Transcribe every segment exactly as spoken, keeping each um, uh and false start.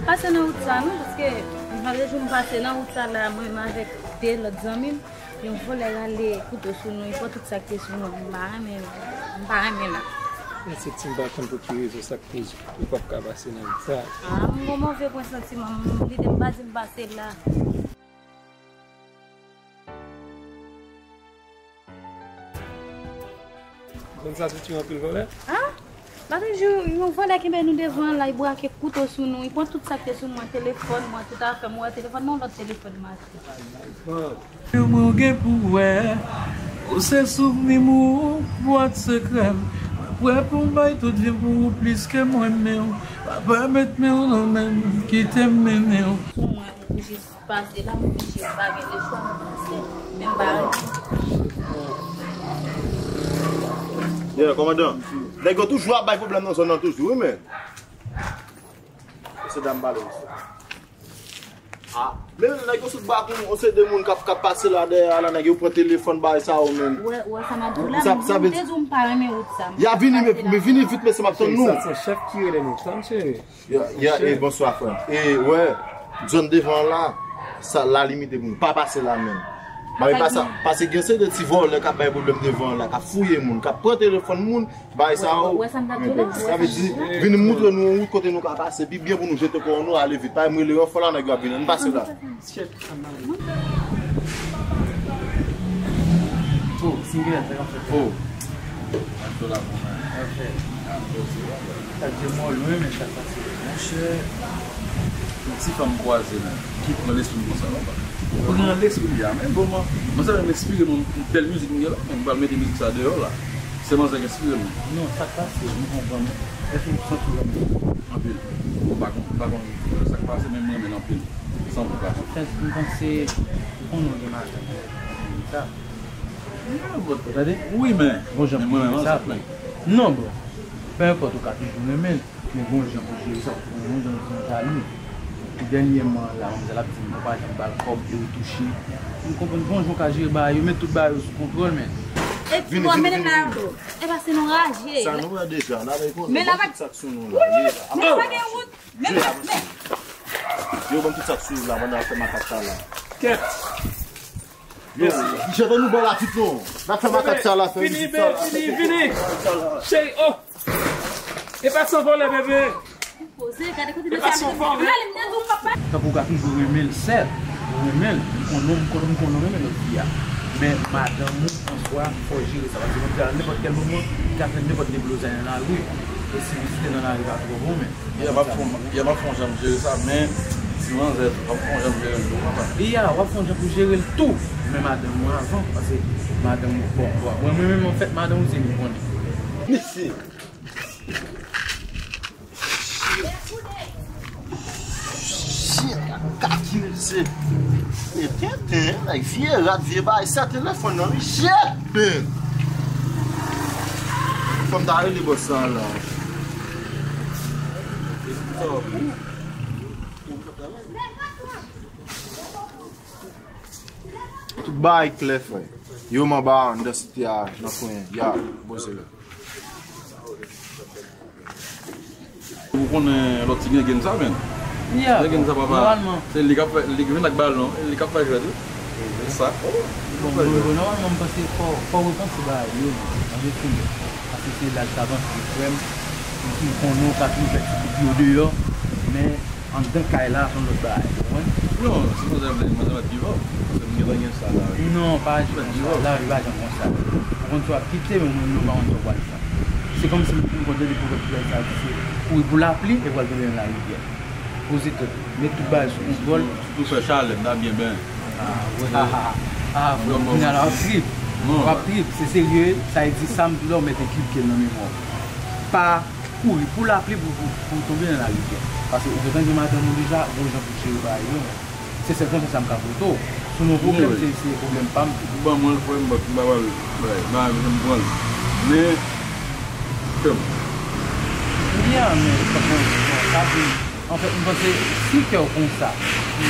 Pase nan wout sa non, paske malgre jou m pase nan wout sa la, mwen menm avèk de lòt zanmi m, yon vòlè rale kouto sou nou, li pran tout sa k te sou nou, m pa renmen, m pa renmen la. Mwen santi m pa konn pou ki rezon sa k koz ou p ap ka pase nan wout sa. Ah, m gon move presantiman, m, lide m pa di m pase la. Konn sa soti anpil vòlè? Ah? Lòt jou, yon vòlè kenbe nou devan la, li brake kouto sou nou, li pran tout sa k te sou mwen, telefòn mwen, tout afè m, ou wè telefòn nan, lòt telefòn m achte. Mwen gen pou wè, ou se souvni m, ou bwat sekrè m. Mwen prè pou m bay tout vi m pou ou plis ke mwen renmen w. Pa pèmèt men w nan men m, kite m mennen w. Sou mwen, ou jis pase la, m oblije pa gen lechwa, m pase. Men m pa renmen. Yeah, kòmandan. Nèg yo toujou ap bay pwoblèm nan zòn nan toujou, wi, men. Mesye dam pale, mesye. Ah, men nèg yo sot bak yon, yon seri de moun k ap, k ap pase la dèyè a la, nèg yo pran telefòn, bagay sa yo, men. Ou wè, ou wè sa m ap di w la, sa, m, sa m vle te di w m pa renmen wout sa. Y a vini, men, men vini vit, mesye, m ap tann nou. Sa se chèf ki rele nou, tann cheri. Ya, ya, e, bonswa, frè m. E, wè, zòn devan an la, sa, la limite pou nou. Pa pase la menm. Bagay pa sa, paske gen seri de ti vòlè k ap bay pwoblèm devan an la, k ap fouye moun, k ap pran telefòn moun, bagay sa yo. Wè sa m t ap di w la? Sa vle di, vin moutre nou yon wout kote nou ka pase pi byen pou nou jete kò nou, ale vit. Pa m rele ranfò la, nèg yo ap vini. Ann pase la. Oh, single, sa k ap fèt? Oh. Ann fè la pou mwen. Ok. Sa k di mò lwen, men sa k pase. Monchè, yon ti fanm kwaze, men. Ki pran lespri m konsa, papa. Pran lespri a, men bon, mwen, mwen sa menm enspire mwen, yon bèl mizik m gen la, men m pral mete mizik sa deyò la. Se manzè k enspire mwen. Non, sa k pase, m konprann. Èske w santi w anpil? Anpil. Ou pa konn, ou pa konn sa k pase, men mwen renmen l anpil. San pou ka. Sèl m panse, ou konn ou gen madanm. Sa. Ou tande? Wi, men. Bon jan pou jere sa. Non, bon. Peu importe, ou ka toujou renmen l, men bon jan pou jere sa, ou konn jan l jalou. Dènyèman, la, manmzèl ap di m, ou pa janm ba l kòb, e ou touche. M konprann bon jan w ka jere bagay yo, met tout bagay yo sou kontwòl, men. E ti bò, mennen m la, bro. E pa se nou raje. Sa nou wè deja, n ap konn tout sa k sou nou la. Men la pa gen wout. Men, men, men. Yo, ban m tout sa k sou la, pandan n ap fè makak sa la. Kèt. Yo, jete nou bò la tout non. N ap fè makak sa la, fè vizit sa la. Vini, vini, vini. Cheri, oh. E pa san vòlè, bebe. Poze, gade kote mesye a mete m. Tankou w ka toujou renmen l, sèt. Ou renmen l. M konnen w, m konnen, m konnen w renmen lòt fi a. Men madanm ou, an swa, fò w jere sa. Paske mwen di a nenpòt kèl moman, li ka fè nenpòt deblozay nan lari. E si li te nan lari, pa twò bon, men. Yè m ap fè, yè m ap fè yon jan m jere sa, men ti manzè tou, m ap fè yon jan m jere l tou, papa. Iya, w ap fè yon jan pou jere l tou. Men madanm ou avan, paske madanm ou, bon, bon, mwen, mwen menm, anfèt, madanm ou se li m konnen. Mesye. Shit, kaki mesye. E tenten, nèg vye rad, vye bagay, sa telefòn nan, wi, shit, man. Fò m ta rele bòs sa la. Tout bagay klè, frè. Yo m anba, anndan site a, nan kwen, ya, poze la. Ou konnen lòt ti gen gen sa, men. Ya, gen gen sa, papa. Nòmalman. Se li k ap fè, li k vin ak balon, e li k ap fè jwèt, wi. Se sa. Bon, bon, bon, nòmalman, m panse fò, fò w repanse bagay yo, an vérité. Paske se laj k avanse, frè m. M konnen w ka toujou fè ti kout yo deyò, men anndan kay la, se yon lòt bagay, ou konprann? Non, si manzè vle, manzè mèt vivan. Paske m gentan gen sa la. Non, pa janm konsa. Lavi pa janm konsa. Ou konn sa w ap kite, men ou menm ou pa konn sa w pral fè. Se kòmsi m konn tande pwovèb kreyòl sa ki se kouri pou lapli e pral tonbe nan larivyè. Poze tèt ou, met tout bagay sou kontwòl. Sitou fè chalè, m ta byen benyen. Ah, wè. Ah, ah, ah, frè m, kounye a la w ap trip. W ap trip, se serye, sa vle di sa m di la w mèt enkilke l nan memwa w. Pa kouri pou lapli pou, pou, pou w tonbe nan larivyè. Paske ou gentan gen madanm ou deja, gon jan pou w jere bagay yo. Se sèl konsèy sa m ka pote w. Si w nan pwoblèm, se, se pwoblèm pa m tou. Ou ban mwen l, frè m, m pa ba l bagay. M pa menm pran l. Men, frè m. Wi, a, men, sa bon, bon, sa vle, anfèt, m panse, si kè w konsa,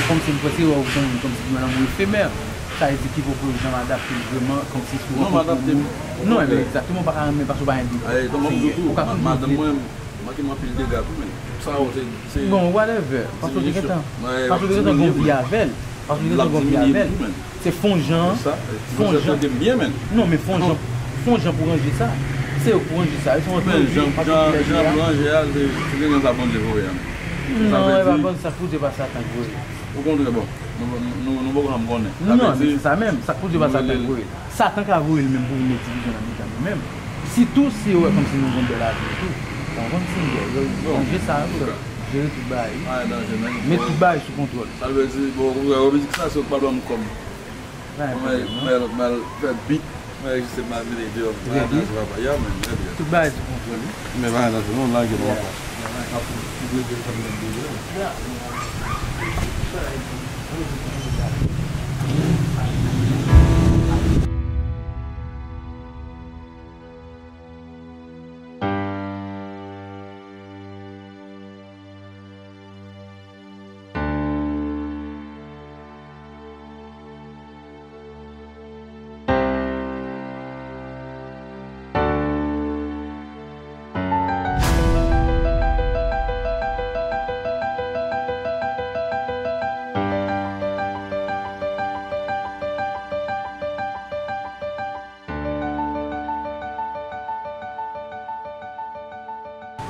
kòmsi m panse wè w jan, kòmsi gen yon lanmou efemè, sa vle di ki poko janm adapte l vrèman, kòmsi si w rankontre yon moun. Non, m adapte m. Non, men egzakteman, ou pa ka renmen paske w pa gen de. Ou ka toujou vle. Manke m anpil dega tou, men. Sa yo, se, se Bon, whatever. Paske w te gentan, paske w te gentan gon vi avè l. Paske w te gentan gon vi avè l. Se fon jan, fon jan. Non, men fon jan, fon jan pou ranje sa. Se yo k pou ranje sa. Yo se yon Men jan, jan, jan pou ranje a, se, se te nan sa Bondye voye a. Non, e pa Bondye, sa k pou Dye pa Satan k voye. Okontrè, bon, nou, nou, nou, nou poko janm konnen. Non, men se sa menm, sa k pou Dye pa Satan k voye. Satan ka voye l menm pou vin met divizyon nan mitan nou menm. Sitou si yo wè kòmsi nou gon bèl avi tou. Ou konprann? Ranje sa tou. Jere tout bagay. Met tout bagay sou kontwòl. Sa vle di, bon, ou wè mizik sa, se ou k pral ban m kòb. Mwen al fè bit, mwen rejistre, mwen al mete deyò. Mwen al danse, papa. Ya, men, trè byen. Tout bagay sou kontwòl, wi. Men pa nan non, lage non.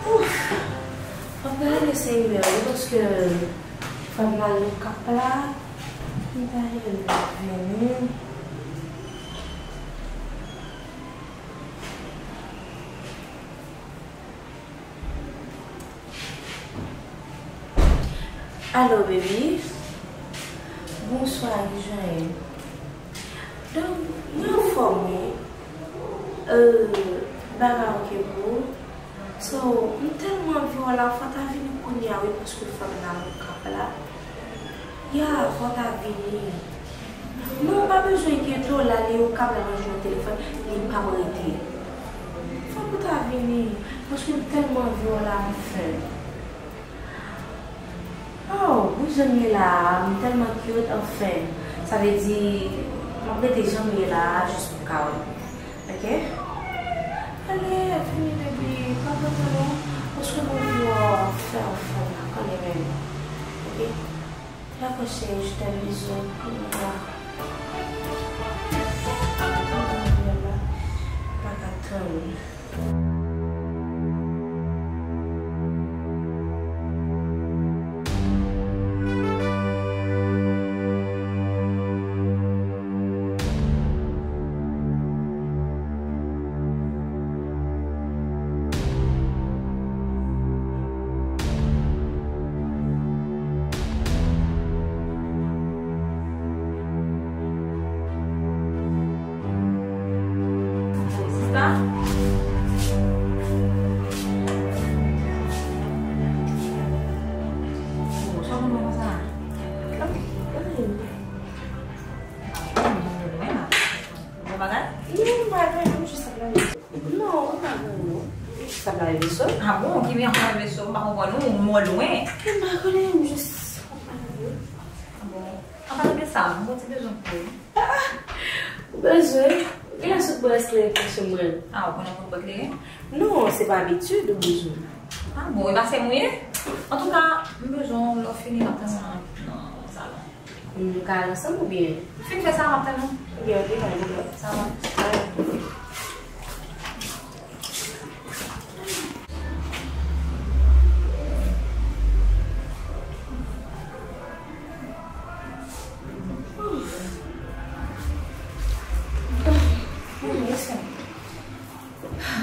Ouf! Mwen prale, Senyè, wi, paske fò m al nan kap la, m ta renmen vini. Alo, baby. Bonswa, kijan w ye? Donk, mwen anfòm, wi. Euh, bagay ok pou ou. So, m tèlman anvi wè w la, fò w ta vini kounye a, wi, paske fò m nan Okap la. Ya, fò w ta vini. Non, ou pa bezwen enkyete w, l ale Okap la nan telefòn, li p ap rete. Fòk ou ta vini, paske m tèlman anvi wè w la, anfen. Oh, wi, jan m ye la a, m tèlman cute, anfen. Sa vle di, m ap rete jan m ye la a, jis pou w ka wè m. Ok? Ale, vini, baby, pa pran tan non, paske m anvi wè w fè anfòm la, kanmenm. Ok? Dakò, cheri, je t'aime, bisous. Mwa. Pa ka tann. Sista? Oh, sa w konn konsa? Bon bagay? Non, m pa gen, m jis ap lave. Non, ou pa gen non. Jis ap lave veso. Ah bon, ki byen ap lave veso, m pa konprann ou, ou mò lwen. M pa konnen, m jis ap lave. Ah bon. An palan de sa, m gon ti bezwen pou ou. Ah! Ou bezwen? Kilès ou t bwè kleren nan chanm mwen? Ah, ou konnen m konn bwè kleren? Non, se pa abitid ou bezwen. Ah bon, e pa se mwen ye? Antouka, m bezwen w, lè w fini, m ap tann ou nan, nan salon. Nou ka al ansanm oubyen? M fin fè sa, m ap tann ou. Oubyen, oke, bye, bye. Sa va. Bye.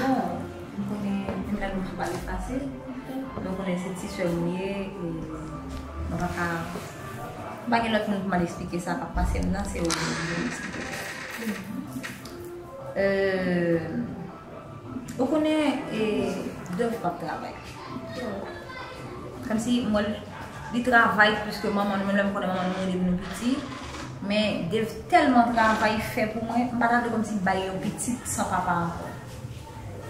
Bon, m konnen menm lè nou pa pale fasil, men w konnen se ti sè m ou ye, e mwen pa ka, m pa gen lòt moun pou m al eksplike sa k ap pase m nan, se ou menm pou m eksplike sa. Euh, ou konnen, e, Dove p ap travay. Kòmsi m wè l, li travay plis ke manman nou, menm lè m konnen manman nou mouri depi nou piti. Men Dave tèlman travay fè pou mwen, m pa ta vle kòmsi bay yon pitit san papa ankò.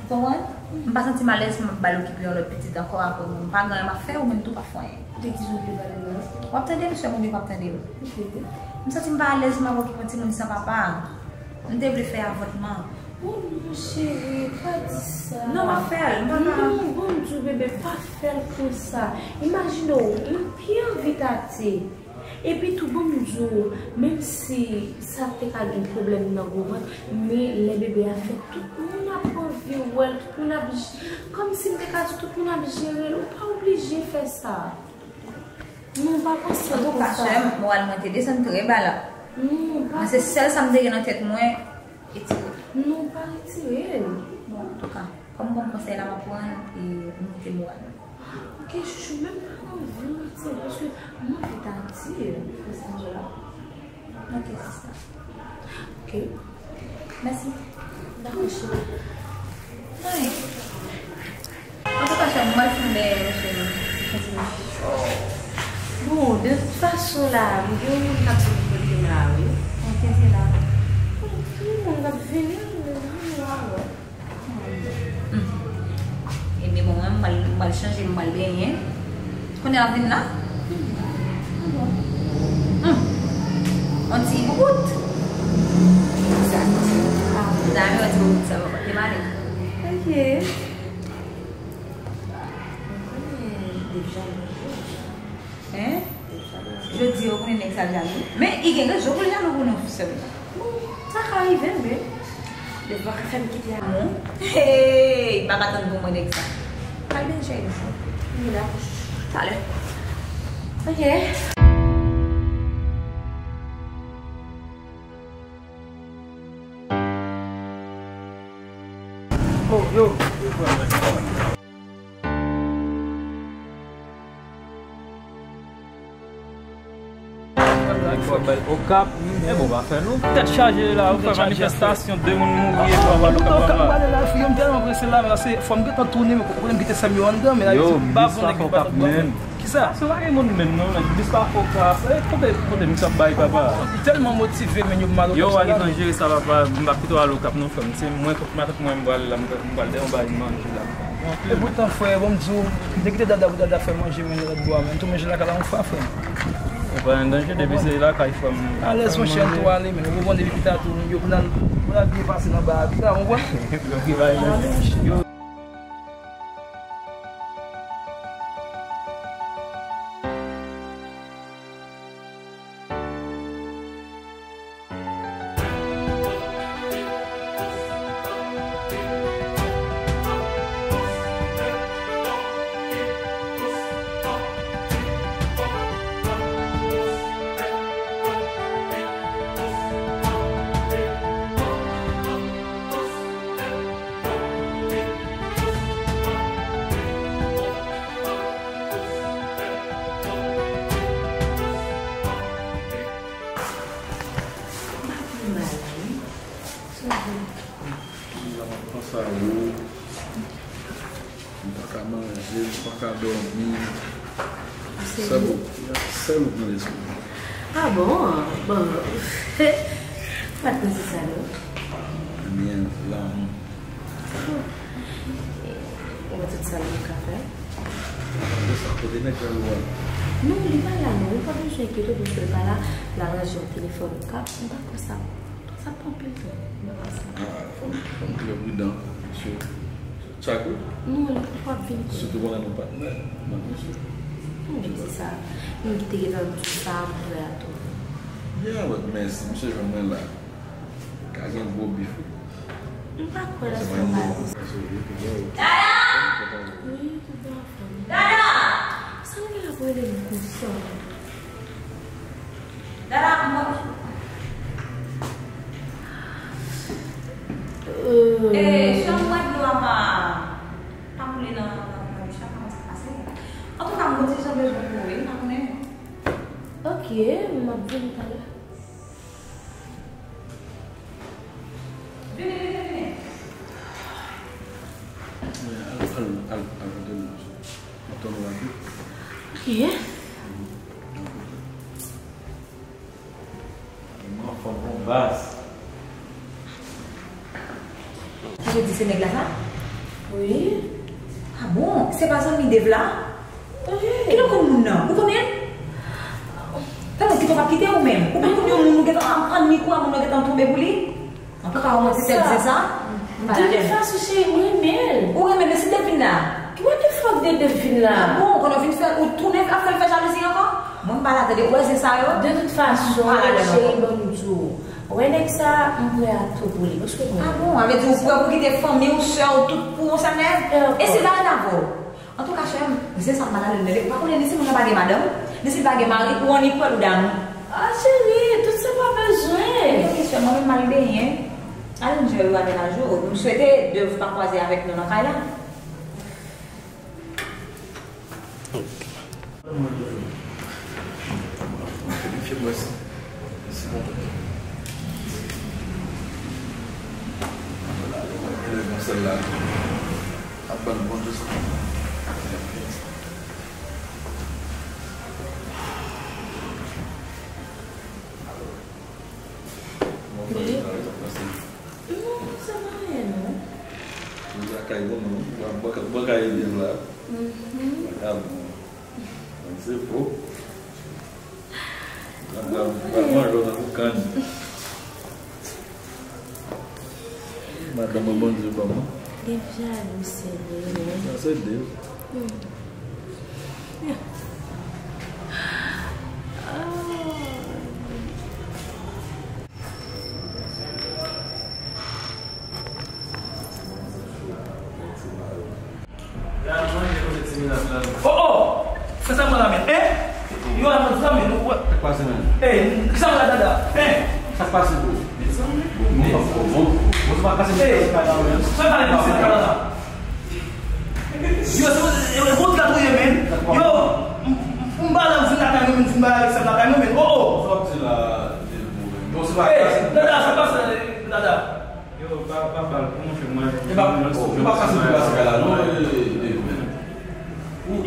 Ou konprann? M pa santi m alèz pou m ap ba l okipe yon lòt pitit ankò apre mwen. M pa gen anyen m ap fè, ou menm tou p ap fè anyen. De ki sou vle pale la? W ap tande m, sè m, oubyen w p ap tande m? Ok. M santi m pa alèz pou m ap okipe yon timoun san papa. M te vle fè avòtman. Oh non, cheri, pa di sa. Non, m ap fè l, m pa ka. Non, bon Dye, bebe, pa fè l konsa. Imajine w, m pi anvi Tati. Epi tou, bon m di w, menm si sa te ka gen pwoblèm nan gwo vant, men lè bebe a fèt, tout moun ap anvi wè l, tout moun ap j-, kòmsi m te ka di tout moun ap jere l, ou pa oblije fè sa. Non, pa panse l konsa. Antouka, sè m, moral mwen te desann trè ba la. Non, pa. Mwen, se sèl sa m te gen nan tèt mwen, etire. Non, pa retire l. Bon, antouka, kòm bon konsèy la m ap pran, e m kite moral mwen. Ok, chouchou, menm pa anvi retire, paske mwen anvi Tati, fè sa m la. Ok, sista. Ok. Mèsi. Dakò, cheri. Ay. Antouka, chè, m pral fè yon dèyè, chè, m santi m cho. Bon, de tout fason la, m gen yon moun k ap vin kote m la, wi. Ok, se la. Bon, tout moun k ap vini, m vini la, wi. Hmm. Ebyen, bon, mwen, m pral, m pral chanje, m pral benyen. Kounye a vin la? Hmm. On ti boubout. Egzat. Ah, dayè, on ti boubout sa, papa. Te male. Ok. Mwen konnen Dave jalou. Hein? Jodi yo konnen nèg sa jalou. Men, li gen rezon pou l jalou pou nou, sè m. Bon, sa ka rive, men. Devwa ka fè m kite a. Non. Hey, pa ka tann pou mwen nèg sa. Pral byen cheri. Vini la. Talè. Ok. Oh, yo. Okap, e bon, pa fè nou. Tèt chaje la, ou fè manifestasyon, de moun mouri, e pa wè Okap anba. Yo, m tèlman prese la, men se fò m gentan tounen, men ou konnen m kite sè m yo anndan, men la, yo, yo, m pa konnen ki pa t ap menm. Kisa? Se pa gen moun menm non, nèg, bis pa fè Okap. E, kote, kote misye ap bay, papa? M tèlman motive, men yo mal. Yo, w a gentan jere sa, papa. M pa kite w al Okap non, frè m. Se mwen, kont matant mwen, m pral la, m pral dèyè yon bagay manje la. E poutan, frè, bon, m di w, m te kite Dada pou Dada fè manje, men lòt bò a, men m tou manje lakay la yon fwa, frè m. E pa yon danje, depi se lakay, frè m. Alèz, monchè, m tou ale, men ou konprann depi pita tou, yo, pou n al, pou n al byen pase nan ba a pita, ou konprann? Yo, ki bagay, yo. M ap fè mal, wi. Sa vle di? Kounya m ap panse a ou. M pa ka manje, m pa ka dòmi. Sèl ou, sèl ou k nan lespri m. Ah bon? Bon. Pa t panse sa, non. Ebyen, lanmou. Bon. E, e tout sa nou ka fè. Kote sa, kote nèg jalou a? Non, li pa la, non. Ou pa bezwen enkyete w, paske li pa la. L al ranje yon telefòn. Kap, m pa kwè sa. Sa pa anpil tan. M pa kwè sa. Ah, fò m, fò m trè pridan. Sou tchak, wi. Non, li p ap vin tou. Sitou pandan nou patnè, m ap mesye. Ou vin di sa. Moun ki te gentan di sa, m vle a tou. Byen, alò, men si misye jwenn mwen la. Ka gen gwo bif wi. M pa kwè l ap fè mal. Dada! Wi, tout bon anfòm. Dada! Sa l gen la pou rele m konsa? Dada, mwen. Euh. Eh, chanm mwen dlo a pa, pa koule nan, nan, nan douch la, kòman sa pase? Antouka, m gon ti jan bezwen pou ou, wi, m pa konnen. Ok, m ap vini talè. Vini, vini, vini. Al, al, al, al kote nou. M ap tann ou la tou. Ok. Mwen anfòm, bon baz. Ou te di se nèg la sa? Wi. Ah bon? Se pa zanmi Dave la? Wi. Kilè w konn moun nan? Ou konnen l? Tande, kite w p ap kite ou menm. Ou pa konn yon moun ou gentan ap pran mikwo a, moun nan gentan tonbe pou li? Antouka, ou mwen se sèl di sa. De tout fason, cheri, m renmen l. Ou renmen l, men si Dede vin la? What the fuck Dede vin la? Ah bon, konnen w vin fè, ou tounen ap fè l fè jalouzi ankò? Mwen, m pa la tande, ou wè zen sa yo? De tout fason, cheri, ban m di w. Ou wè nèg sa, m prè a tou pou li. Ou sou mwen. Ah bon, sa vle di ou prè pou kite fanmi w, sè w, tout pou yon sèl nèg? E si l pa ret avè w? Antouka, chè m, zen sa ap mal ale l nèt. Ou pa konnen ni si moun nan pa gen madanm, ni si l pa gen mari, ou annik wè l ou damou. Ah, cheri, tout sa pa bezwen. Ebyen, wi, sè, mwen menm m al benyen. Ale m jere yo a mennaj ou. M swete Dave pa kwaze avèk nou nan kay la. Ap ban l bon Dye sou kont mwen. Kòman w fè travay sa pase? Non, sa pa anyen, non. Ou lakay bon, non? Ou pa, ou pa ka ede m la. Mhm. Ou pa ka bon. Bon, se fo. Ou pa, ou pa manje nan boukan. Madanm mwen, Bondye ban mwen. Gen vye avouse vre, wi. Sa se de. Hmm. Ah. Oh, oh! Sa sa mwen la men, hein? Yo la mwen la men, nou wè. Sa k pase menm? Ey, sa mwen la dada, hein? Sa k pase bro? Mezanmi. Bon, bon, bon, bon, sa pa pase menm. Ey, sa pale nan se la la. Yo, se, yo, bon, la touye men. Yo, m, m, m ba la, m fin lakay mwen, m fin ba la, sa lakay mwen, men, oh, oh! Sa w ap di la, de bro, men. Bon, se pa pase. Ey, dada, sa pase, dada. Yo, pa, pa ba l, kòman fè mwen? E pa, yo pa kase pou kase kay la, non, e, e, e,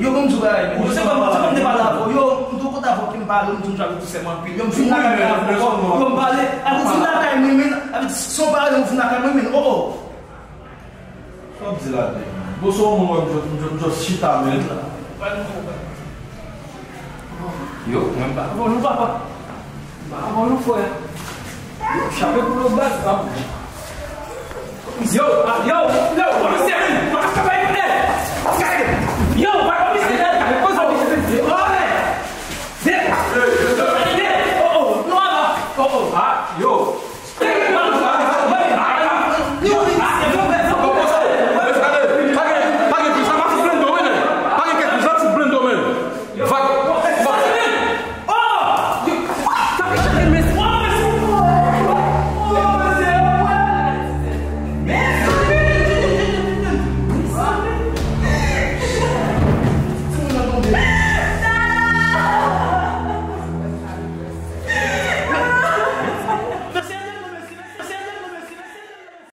yo, ban m di w bagay, men. Yo, se kòm, se kòm m te pale avè w. Yo, m tou kontan avè w ki m pale, m di w m chak di sèman anpil. Yo, m fin lakay avè w. Yo, m pale, avè w, m fin lakay mwen, men, avè w, si w pale, m fin lakay mwen, men, oh, oh. Sa w ap di la, men? Bon, se yon moun, m just, m just, m just chita, men. Yo, mwen pa abòne w, papa. M pa abòne w, frè. Yo, chape pou lòt baz, papa. Yo, ah, yo!